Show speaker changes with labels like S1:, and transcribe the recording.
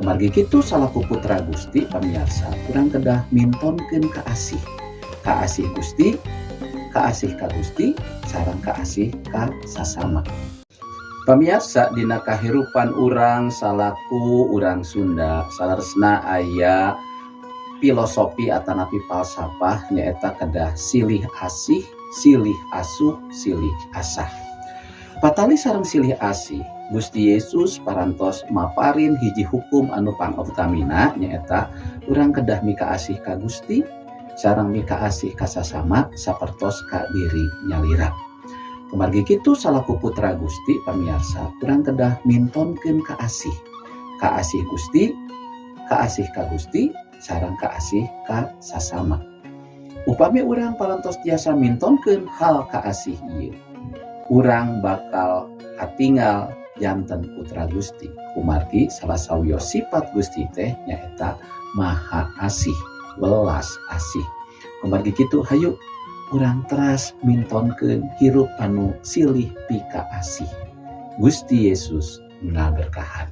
S1: Kumargi kitu, salaku putra Gusti, pamiarsa, urang kedah mintonkeun kaasih. Kaasih Gusti, kaasih ka Gusti, sareng kaasih ka sasama. Pamiarsa, dina kahirupan urang salaku urang Sunda saleresna aya filosofi atanapi falsafah, nyaeta kedah silih asih, silih asuh, silih asah. Patali sareng silih asih, Gusti Yesus parantos maparin hiji hukum anu pangutamina, nyaeta urang kedah mikaasih ka Gusti sareng mikaasih ka sasama sapertos ka diri nyalira. Kumargi kitu, salaku putra Gusti, pamiarsa, urang kedah mintonkeun kaasih. Kaasih Gusti, kaasih ka Gusti, sareng kaasih ka sasama. Upami urang parantos tiasa mintonkeun hal kaasih ieu, urang bakal katinggal janten putra Gusti. Kumargi salah sawios sifat Gusti teh nyaeta maha asih, welas asih. Kumargi kitu, hayu urang teras mintonkeun hirup anu silih pikaasih. Gusti Yesus ngaberkahan.